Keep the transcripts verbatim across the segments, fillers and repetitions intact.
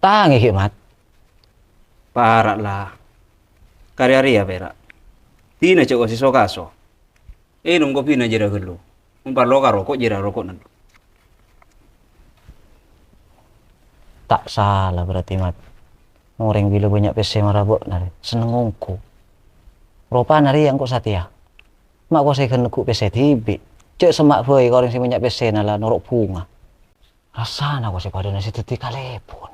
Tang ghi', Mat. Para' la. Karè-arè ya pèra'. Dina jhâ' ko' sè so-kaso. Ènom kopina jârèya ghâllu. Mon parlo ka roko' jârèya roko'na. Ta' sala berarti, Mat. Orèng bilâ bânnya' pèssè mara bâ'na rè, senneng ongghu. Ropana rè engko' satèya. Ma' ko' sè ghân neggu' pèssè dhibi'. Jhâ' semma' bhâi ka orèng sè bânnya' pèssèna la noro' bhunga. Rassana ko' sè padâna sè dhâddhi kalèbun.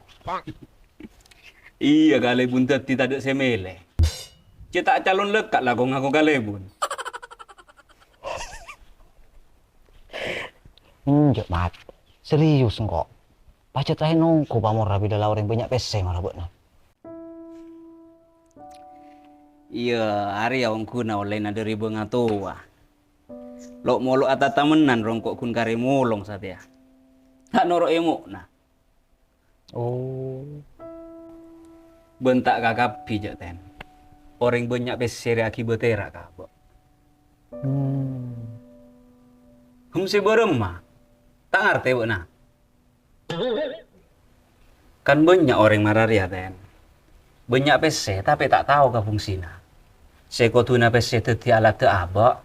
Iyâ, kalèbun dhâddhi tadâ' sè mèlè. Cè' ta' calon lekka' la ko' ngako kalèbun. Enjâ', Mat. Serius engko'. Pajhât aèng ongghu pamorra bilâ la orèng bânnya' pèssè mara bâ'na. Iyâ, arèya ongghuna ollèna dâri bângatowa. Lo'-molo' atatamennan rongko' ghun karè molong satèya. Ta' noro' emo'na. Oh. Bân ta' kakabbhi, jhâ' Ten. Orèng bânnya' pèssè rè aghibâ tèra' ka abâ'. Hmm. Hem sè bârâmma? Ta' ngartè bâ'na? Kan bânnya' orèng mara rèya, Ten. Bânnya' pèssè, tapè ta' tao ka fungsina. Sè koduna pèssè dhâddhi aladdhâ abâ',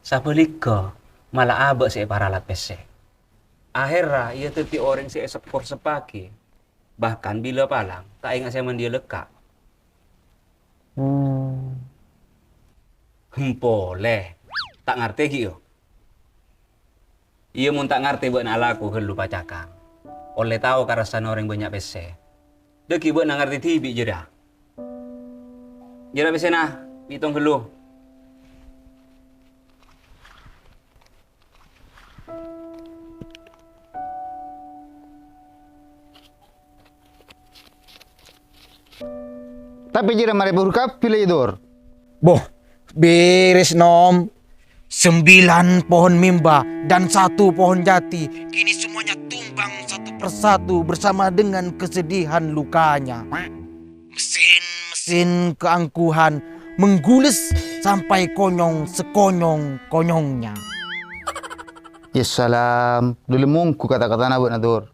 sabhâligghâ, mala abâ' sè èparalat pèssè. Ahèrra iyâ dhâddhi orèng sè èseppor-seppaghi, bahkan bilâ palang ta' enga' sè mandiyâ lekka'. Hmm. Hem polè, ta' ngartè ghi' iyâ? Iyâ, mon ta' ngartè bâ'na alako ghâllu pacakang. Ollè tao ka rassana orèng bânnya' pèssè. Dhâggi' bâ'na ngartè dhibi' jârèya. Jârèya pèssèna, bitong ghâllu. Tapè jârèya marè buru kabbhi la, Dur. Boh, bèrès, Nom. Sembilan pohon mimba dan satu pohon jati, kini semuanya tumbang satu persatu bersama dengan kesedihan lukanya. Mesin-mesin keangkuhan menggules sampai konyong sekonyong-konyongnya. Ya salam, dhuli mongghu kata-katana bâ'na, Dur.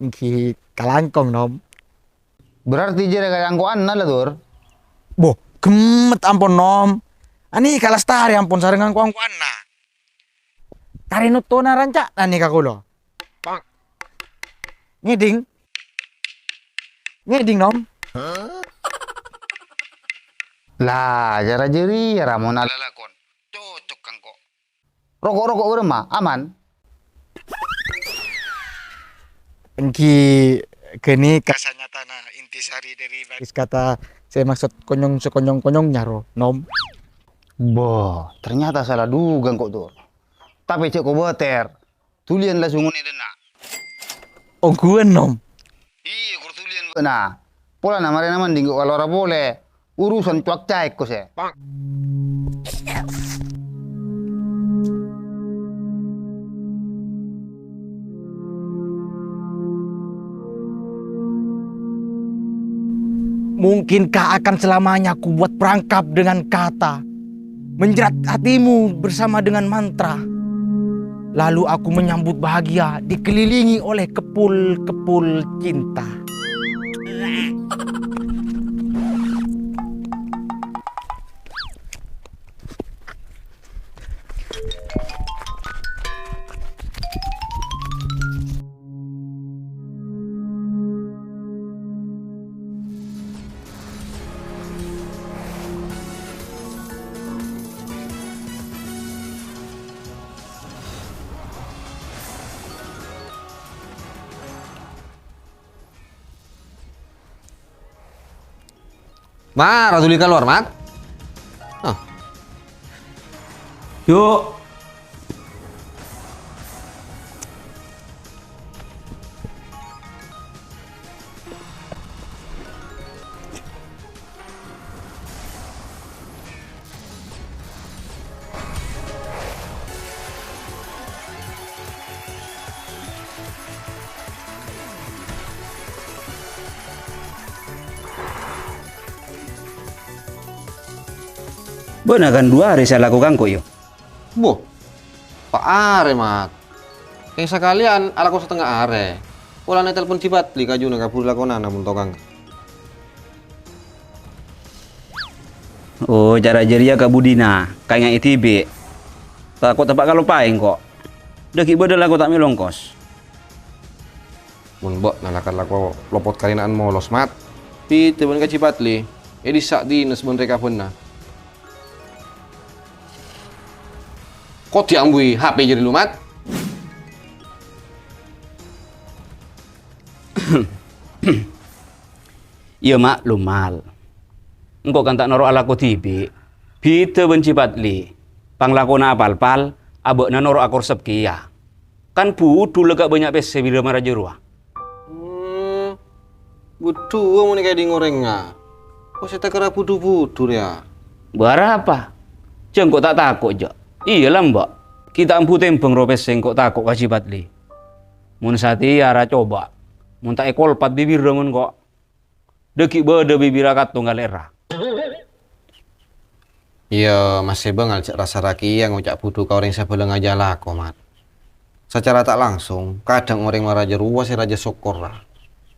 Èngghi kalangkong, Nom. Berarti jârèya kalangkonganna la, Dur? Boh, ghemmet ampon, Nom. Anèka lastarè ampon sareng angko-angkowanna. Tarè nottona ranca'na nèka kaulâ. Ngèdhing? Ngèdhing, Nom? La, jârèya jârèya ra mon alalakon. Cocok ka engko'. Roko'-roko' bârâmma, aman? Èngghi ghânèka sanyatana intisari dhâri baris kata sè maksod konyong-sakonyong-konyongnya ro, Nom. Boh, ternyata sala duga engko', Dur. Tapè jhâ' kobâtèr. Dhuliyân la songona è dhinna'. Ongghuwân, Nom. Iyâ, ghuru dhuliyân bâ'na. Polana marèna mandhi engko' kalowara polè. Urusan cowa-caèk ko sè. Mungkinkah akan selamanya kubuat perangkap dengan kata, menjerat hatimu bersama dengan mantra? Lalu aku menyambut bahagia dikelilingi oleh kepul-kepul cinta. Mara dhuli kalowar, Mat. Oh. Yuk. Bâ'na kan du arè sè alako ka engko', yâ? Boh, pa' arè, Mat. Kèng sakalèyan alako satengnga arè. Polana ètelpon Ji Padli kajuna kabhuru lakonana mon tokang. Oh, cara jârèya ka budina, kaènga'è dhibi'. Tako' teppa' kaloppaè engko'. Dâggi' bâdâ lako ta' mèlo ongkos. Mon bâ'na la-, lako lopot karina'an molos, Mat. Bhidhâ bân ka Ji Padli, è dissa' dinas bân rè-kabânna. Kodhi ambuwi H P jârèya lu, Mat. Iyâ, maklum, Mal. Engko' kan ta' noro' alako dhibi'. Bhidhâ bân Ji Padli. Panglakona apal-pal, abâ'na noro' akorsep kèya. Kan budhu la ka' bânnya' pèssè bira mara jârowa. Hmm, budhuwâ mon èkèdhing orèngnga. Kok sè takèra budhu-budhu rèya? Bârâmpa? Jâ' engko' ta' tako', jâ'. Iyâ, lambâ'. Ghi' ta' ambu tèmbhâng ro pèssè engko' tako' ka Ji Padli. Mon satèya ra coba. Mon ta' èkolpat bibirra mon ko'. Dâggi' bâdâ bibirra kattong kalèra. Iyâ, massè bângal jâ' ra-sara kèya ngoca' budhu ka orèng sabâlângnga jâ' alako, Mat. Sacara ta' langsung, kadhâng orèng mara jârowa sè rajâ sokkorra.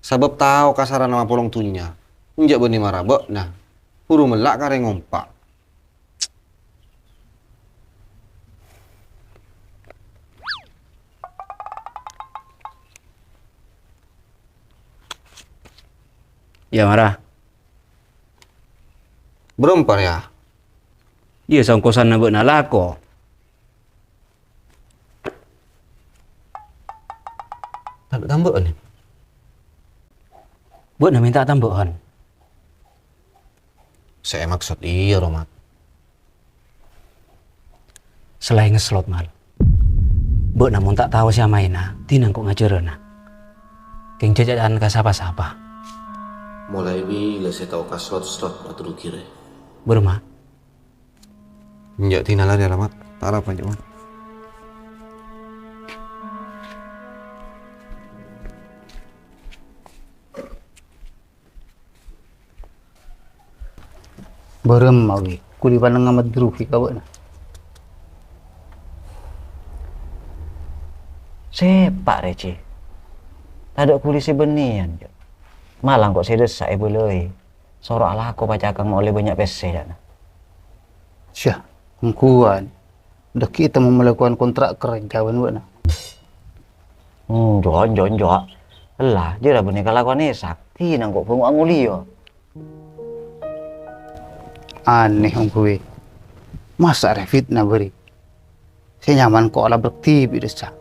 Sabâb tao kasarana mapolong dhunnya. Enjâ' bânnè mara bâ'na. Buru mella' karè ngompa'. Iyâ, mara. Bârâmpa rèya? Iyâ, songkosanna bâ'na alako. Tadâ' tambâ'ân, yâ? Bâ'na mènta tambâ'ân. Sè èmaksod iyâ, ro, Mat. Salaèn slot, Mal. Bâ'na mon ta' tao sè amaèna, dinah engko' ngajhârâna. Kèng jhâ' ca'an ka sapa-sapa. Molaè bilâ sè tao ka slot-slot Mat Rugirè? Bârâmma? Enjâ' dinah la rèya, Mat. Ta' arapa, enjâ', Mat. Bârâmma, Wi? Kulâ panèngnga Mat Rufi ka bâ'na. Sèpa' rè, Ji. Tadâ' kulâ sè bânnèyan, jâ'. Malang ko' sè dâssa' èbâlâi. Soro alako pacakang ollè bânnya' pèssè, ca'na. Syah, ongghuwân. Dâggi' ètemmo malakowan kontrak kerja bân bâ'na. Enjâ', enjâ', enjâ'. Ella, jârèya bânnè kalakowan Ishak. Dinah engko' bângo'an molèya. Anè, ongghuwân. Masa' rè fitna bâri'? Sè nyaman ko' alabâr dhibi' dâssa'.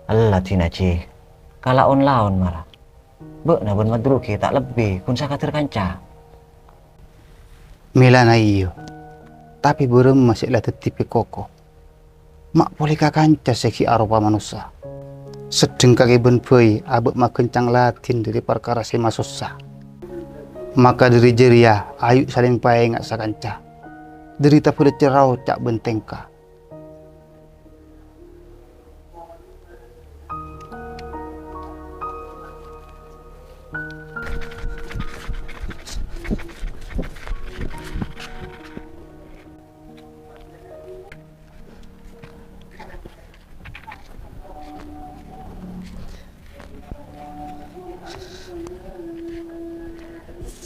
Ella, dinah, Ji. Kalaon-laon mara. Bâ'na bân Mat Rufi ta' lebbi, ghun sakadâr kanca. Mèlana iyâ, tapè bârâmma sè la dhâddhi pèkoko? Ma' polè ka kanca sè ghi' aropa manossa. Seddheng kakè bân bhâi abâ' maghâncang ladhin dhâri parkara sè masossa. Maka dhâri jârèya, ayu salèng paènga' sakanca. Dhâri tabâlâ cèra oca' bân tèngka.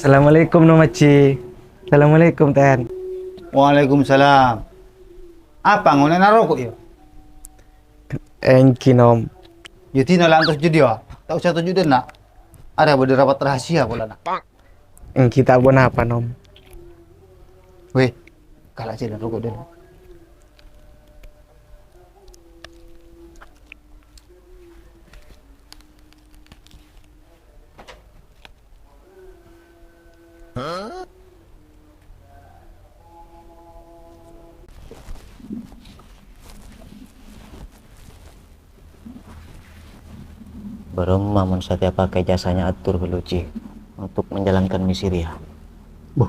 Assalamualaikum, Nom Haji. Assalamualaikum, Ten. Waalaikumsalam. Apa, ngolèna roko', yâ? Èngghi, Nom. Yâ, dinah la antos jâdiyâ. Ta' osa toju' dâ' enna'. Arèya bâdâ rapat rahasia polana. Èngghi ta' ponapa, Nom. Wè, kala' jhâlân roko' dâlem. Bârâmma mon satèya pakè jasanya Abdul Haluji untuk menjalankan misi rèya? Boh,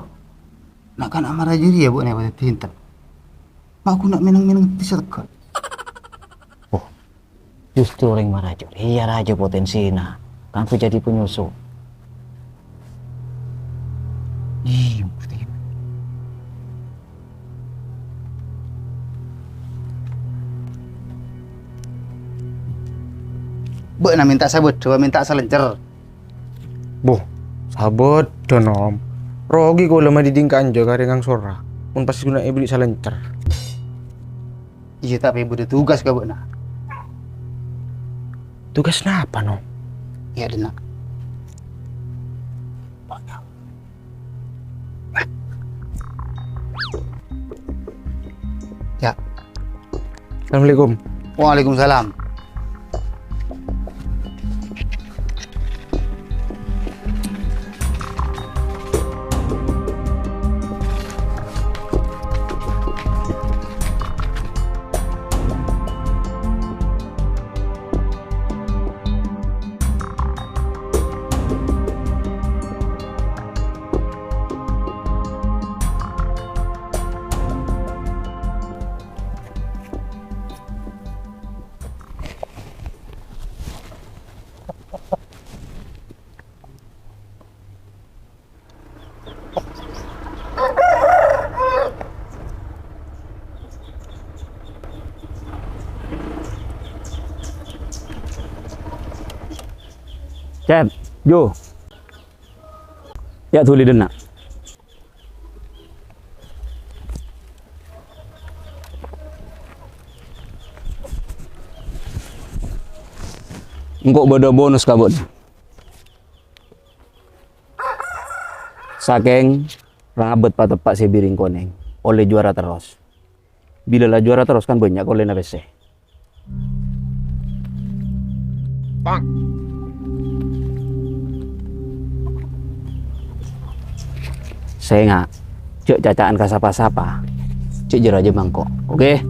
na'-kana' mara jârèya bâ'na èpadhâddhi ènten. Ma' ghuna mèneng-mèneng dhisa tegghâl. Boh, justru orèng mara jârèya rajâ potensina kaangghuy jadi penyusu. Ih, ngerti. Bâ'na mènta sabâdâ, mènta salèncèr. Boh, sabâdâ, Nom. Rogi kaulâ madhidhing kanja ka rèng angsora, mon pas ghuna èberri' salèncèr. Iyâ, tapè bâdâ tugas ka bâ'na. Tugas napa, Nom? Iyâ, dhinna'. Ya. Assalamualaikum. Waalaikumsalam. Cep, Ju. Ya', dhuli dhinna'. Engko' bâdâ bonus ka bâ'na. Sakèng rang abâ' pateppa' sè biring konèng, ollè juwara terros. Bilâ la juwara terros kan bânnya' kollèna pèssè. Sènga', jhâ' caca'an ka sapa-sapa. Cè' jârèya mangko', oke?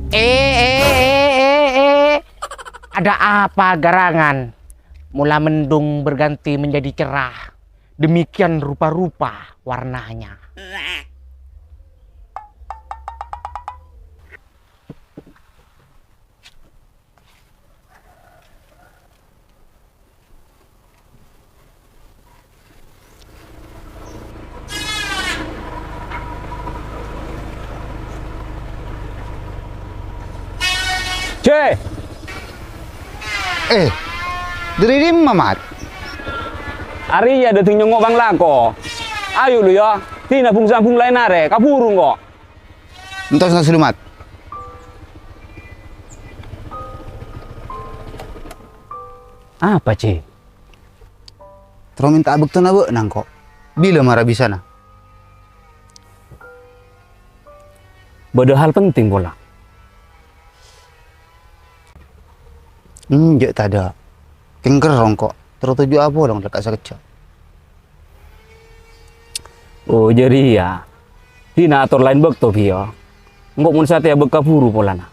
Eh, eh, eh, eh, eh. Ada apa gerangan? Mula mendung berganti menjadi cerah. Demikian rupa-rupa warnanya. Cè! Eh, dâri dimma, Mat? Arèya dâteng nyongngo' panglako. Ayo lu, yâ, dinah bung-sambung laèn arè, kabhuru engko'. Entos, entos lu, Mat. Apa, Cè? Terro mènta'a bâktona bâ'na, engko'. Bilâ mara bisana? Bâdâ hal penting pola. Enjâ' tadâ'. Kèng kerrong, engko'. Terro toju' apolong dâ' ka sakejjhâ'. Oh, jârèya. Dinah ator laèn bâkto, Biyo. Engko' mon satèya bâk kabhuru polana.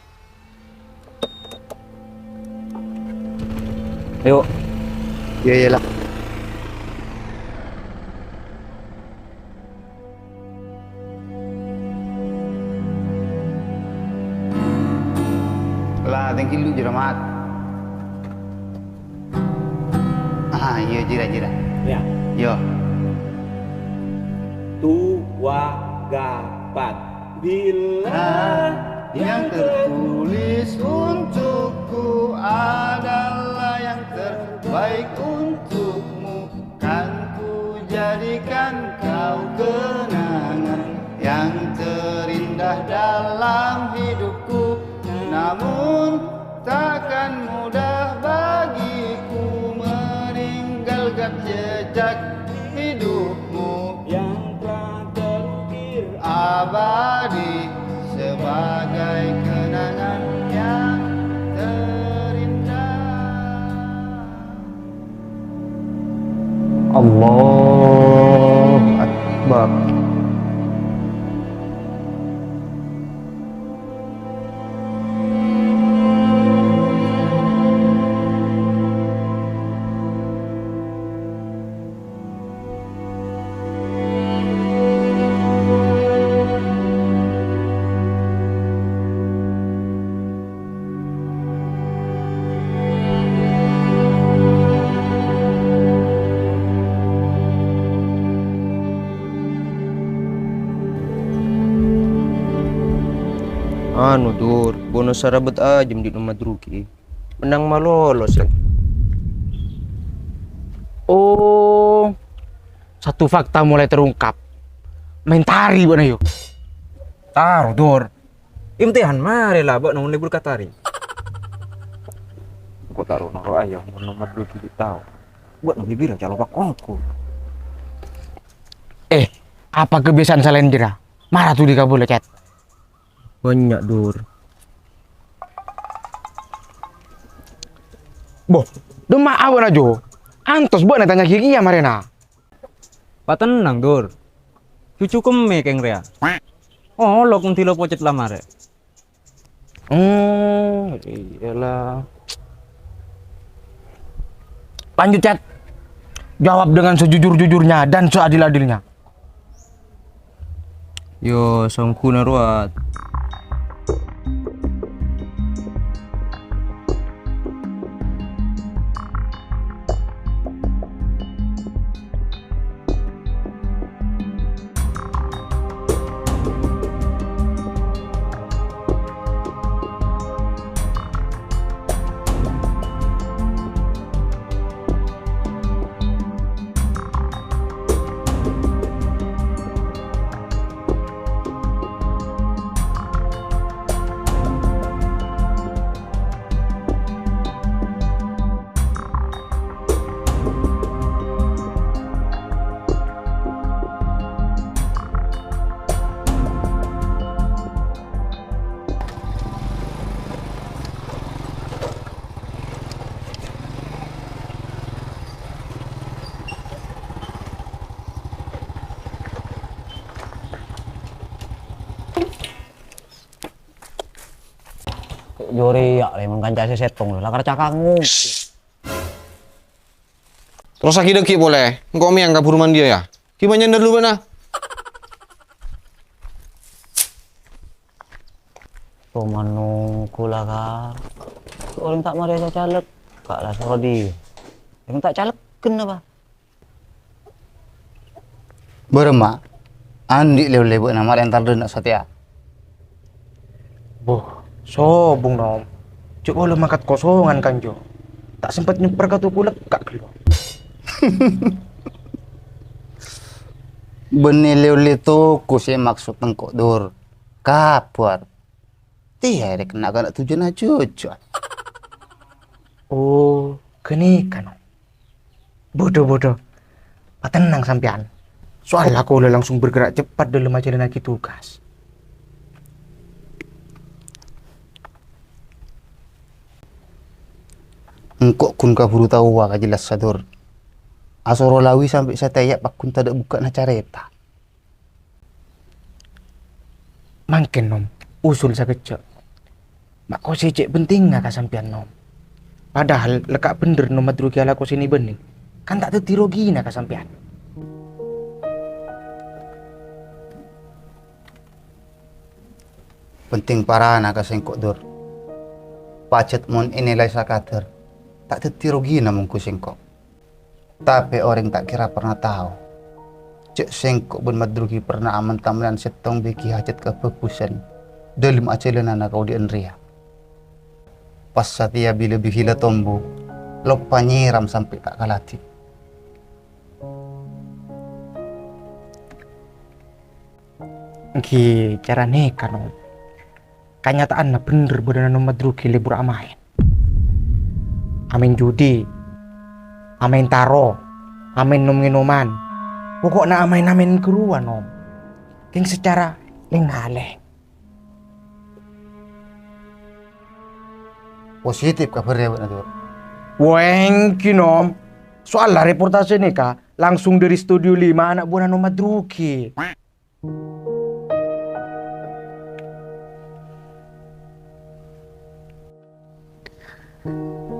Ayo. Iyâ, iyâ, la. La, tèngghi lu, jârèya, Mat. Ah, iyâ, jârèya, jârèya. Ya. Yo. Tua gapat. Bila yang tertulis untukku adalah yang terbaik untukmu, kan ku jadikan kau kenangan yang terindah dalam hidupku. Namun, takkan mudah bagiku meninggalkan jejak hidupmu yang telah terukir abadi sebagai kenangan yang terindah. Allahu Akbar. Anu, Dur, bâ'na sè rabât ajâm dhi' Nom Madruki. Mennang malolo, sè. Oh, satu fakta mulai terungkap. Main tari bâ'na, yo. Taro, Dur. Imtihan marè la bâ'na mon lebur ka tari. Engko' ta' ro'-noro' ayo, mon Nom Madruki ghi' tao. Bâ'na bibirra calo pakongku. Eh, apa kebiasaan selain jera? Mara tuli ka bulâ, Cet. Bânnya', Dur. Boh, dâmma abâ'na, Jo. Antos bâ'na tanya kèya-kèya marèna. Patennang, Dur. Juju kemmè kèng rèya. Olok ngodhi la pocet la marè. Hmm, iyalah. Lanjut, Chat. Jawab dengan sejujur-jujurnya dan seadil-adilnya. Yo, songghuna rowa. Jârèya, lè, mon kanca sè sèttong, la karca kango. Terros aghi-dhâghi polè, engko' mèyang ka buru mandiya, ya. Ghi' ma' nyandâr lu bâ'na? Coma nonggu la, Ka'. Orèng ta' marè sè caleg, Ka' la soro dhi. Orèng ta' caleg kenapa? Bârâmma, andi' lè-ollè bâ'na marè entar dâ' na' satèya. Boh, sobung, Nom. Jhâ' bâlâ mangkat kosongan, kanjo. Ta' sempet nyèmper ka toko lekka' ghâllu. Bânnè lè-ollè toko sè maksod engko', Dur. Kabhâr. Tèya rè kèng na'-kana' tujhuna jhujhur. Oh, ghânèka, Nom. Budhu, budhu. Patennang sampèyan. Soalla kaulâ langsung bergerak cepat dâlem ajhâlânnaghi tugas. Engko' ghun kabhuru taowa kajellassa, Dur. Asoro Lawi sampè' satèya pagghun tadâ' bukka'na carèta. Mangkèn, Nom, usul sakejjhâ'. Ma' kosè cè' pentingnga ka sampèyan, Nom. Padahal lekka' bhendher Nom Madruki alako sè nè-bânnè, kan ta' dhâddhi rogina ka sampèyan. Penting parana ka sèngko', Dur. Pajhât mon ènilai sakadâr, ta' dhâddhi rogina mongghu sèngko'. Tapè orèng ta' kèra perna tao jhâ' sèngko' bân Madruki perna amen-tamennan sèttong bâgi hajhât kabhâghusân dâlem ajhâlânnana kaodi'ân rèya. Pas satèya bilâ bighi la tombu, loppa nyèram sampè' ta' kaladi. Èngghi, cara nèka, Nom. Kanyata'anna bhendher bâdâna Nom Madruki lebur amaèn. Amaèn judi, amaèn taro, amaèn nom-ngènoman. Poko'na amaèn-amaèn ghâruwa, Nom. Kèng sacara lèng-ngalèng. Positif kabhârra bâ'na, Dur. Wènggi, Nom. Soalla reportase nèka langsung dâri Studio lima ana' buwâna Nom Madruki.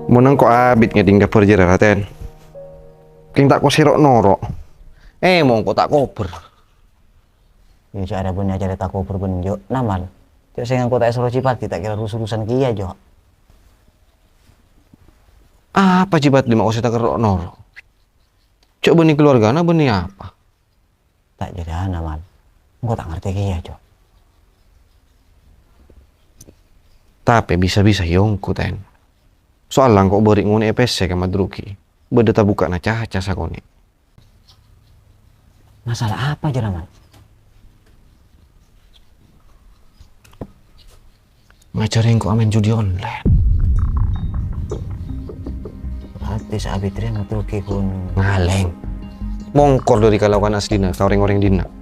Mon engko' abit ngèdhing kabhâr jârèya, Raten. Kèng ta' kosè ro'-noro'. Eh, mon engko' ta' kobhâr. Iyâ, jhâ' arè bânnè acarèta kobhâr bân Jo', Namal. Jo' sè engko' ta' èsoro Cipati ta' kèra rus-rusan kèya, Jo'. Apa Cipati ma' kosè ta' kèra ro'-noro'? Jo' bânnè keluargana bânnè apa? Ta' jârèya, Namal. Engko' ta' ngartè kèya, Jo'. Tapè bisa-bisa èongghu, Ten. Soalla engko' bâri' ngonè'è pèssè ka Madruki. Bâdâ tabukka'na caca sakonè'. Masalah apa, jârèya, Man? Ngajhâr engko' amaèn judi online. Berarti Sabitri Madruki ghun ngalèng. Mongkor dâri kalakowan aslina ka orèng-orèng dinna'.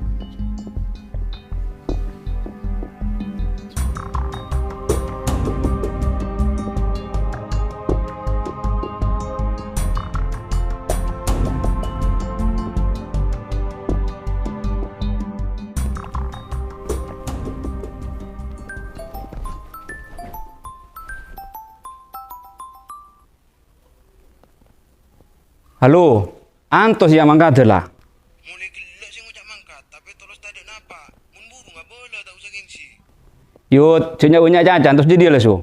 Halo, antos yâ mangkada la. Molaè ghellâ' sè ngoca' mangkat, tapè tolos tadâ' napa. Mon buru ngabâlâ, ta' osa gengsi. Yut, jhâ' nya'-bânnya' caca, antos jâdiyâ la, Su.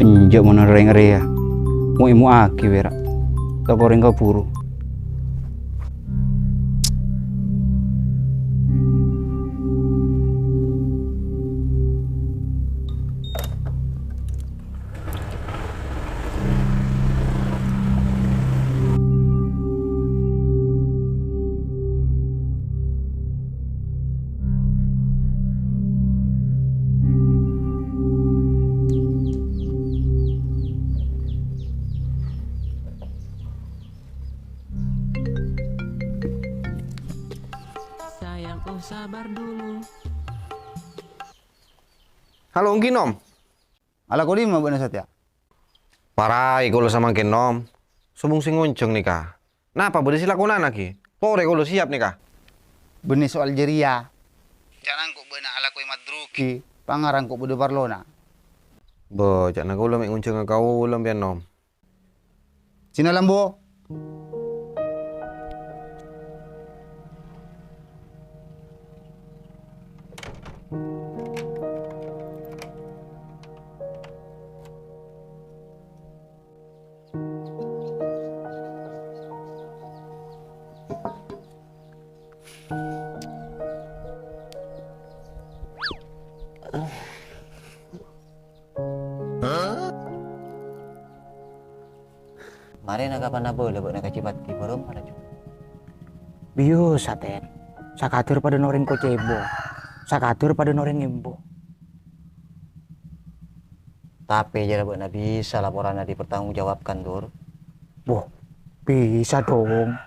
Enjâ' mon orèng rèya. Mo'-emo'aghi, wèra. Ta' korèng kabhuru. Sayang, oh, sabar dulu. Halo, èngghi, Nom. Alako dimma bâ'na satèya? Paraè kaulâ samangkèn, Nom. Sobung sè ngonjhâng nèka. Napa bâdâ sè èlakonana, ghi? Torè kaulâ siyap nèka. Bânnè soal jârèya. Ca'na engko' bâ'na alakoè madrugi, pangarang ko' bâdâ parlona. Bâ, ca'na kaulâ mè' ngonjhângnga kaulâ sampèyan, Nom. Sèna lambu. Marèna kapan abâlâ bâ'na ka Cipati, bârâmma laju? Biyasa, Tèn. Sakadâr padâna orèng kocèbo, sakadâr padâna orèng ngèmbo. Tapè jârèya bâ'na bisa laporanna dipertanggungjawabkan, Dur. Wah, bisa dong.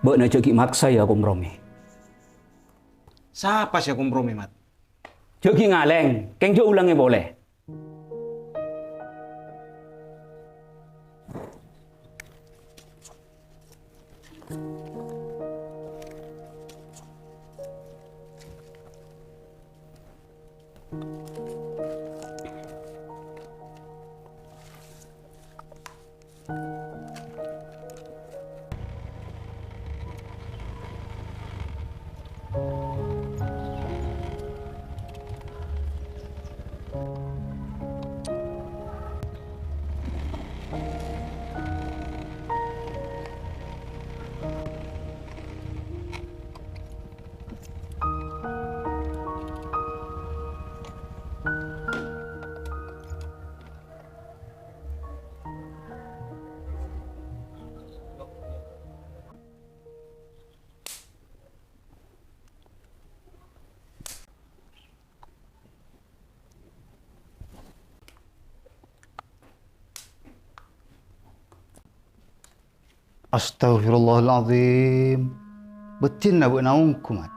Bâ'na jhâ' ghi' maksa, yâ, kompromi. Sapa sè kompromi, Mat? Jhâ' ghi' ngalèng, kèng jhâ' ulangè polè. Astaghfirullahaladzim. Beddhina bâ'na ongghu, Mat.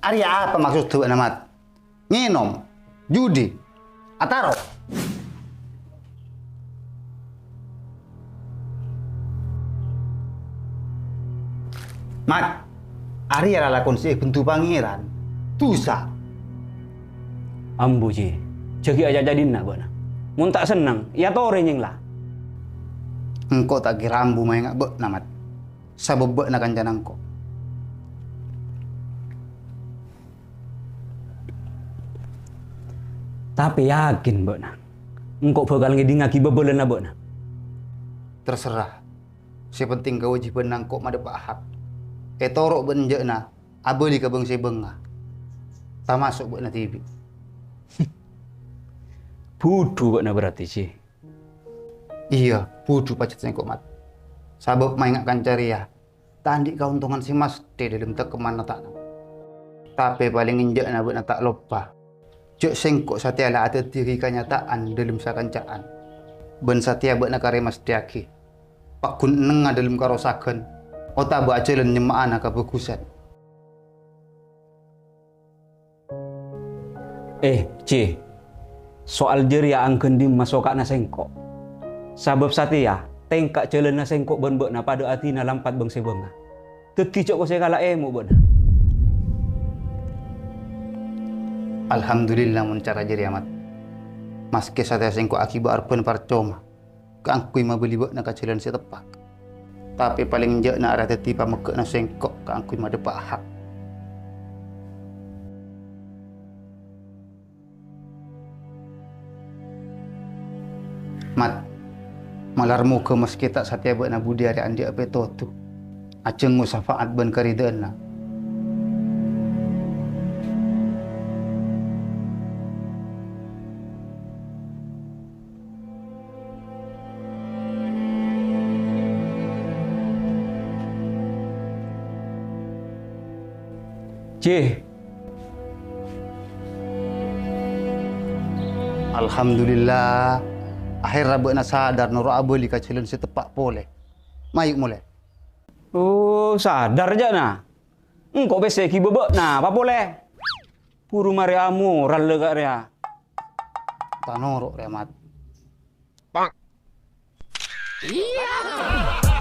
Arèya apa maksodda bâ'na, Mat? Ngènom, judi, ataro. Mat, arèya lalakon sè èbhendhu Pangèran. Dusa. Ambu, Ji. Jhâ' ghi' aca-ca'dina bâ'na. Mon ta' senneng, èyatorè nyèngla. Engko' ta' kèra ambu maènga' bâ'na, Mat. Sabâb bâ'na kancana engko'. Tapè yakin bâ'na, engko' bhâkal ngèdingngaghi bhâbhâlâna bâ'na? Terserah. Sè pentèng kawâjibhânna engko' madheppa'a hak. Ètoro' bân enjâ'na abâli ka bâng-sèbângnga, tamaso' bâ'na dhibi'. Budhu bâ'na berarti, Ji. Iyâ, budhu pajhât sèngko', Mat. Sabâb maènga' kanca rèya ta' andi' kaontongan sè masthè dhâlem tèkemmanna ta' nang. Tapè palèng enjâ'na bâ'na ta' loppa jhâ' sèngko' satèya la adhâddhiyâghi kanyata'an dhâlem sakanca'an. Bân satèya bâ'na karè masthèyaghi, paggun ennengnga dhâlem karosaghân otabâ ajhâlân nyemma'ana kabhâghusân. Eh, Ji, soal jârèya angghân dimma soka'na sèngko'. Sabâb satèya tèngka jhâlânna sèngko' bân bâ'na padâ adina lampat bâng-sèbângnga. Dhâddhi jhâ' kosè kala èmo' bâ'na. Alhamdulillah mon cara jârèya, Mat. Maskè satèya sèngko' aghibâ arbân parcoma kaangghuy mabâli bâ'na ka jhâlân sè teppa'. Tapè palèng enjâ'na arèya dhâddhi pameggâ'na sèngko' kaangghuy madheppa'a hak. Mat, malar moghâ maskè ta' satèya bâ'na budi arèya andi' apètodhu, ajhângo sapa'at bân karidhâ'ânna. Ji. Alhamdulillah, aherra bâ'na sadar noro' abâli ka jhâlân sè teppa' polè. Mayu molè. Oh, sadar jâ' na. Engko' pèssè èghibâ bâ'na, papolè. Buru marè amoral la ka' rèya. Ta' noro' rèya, Mat. Pak. Iya.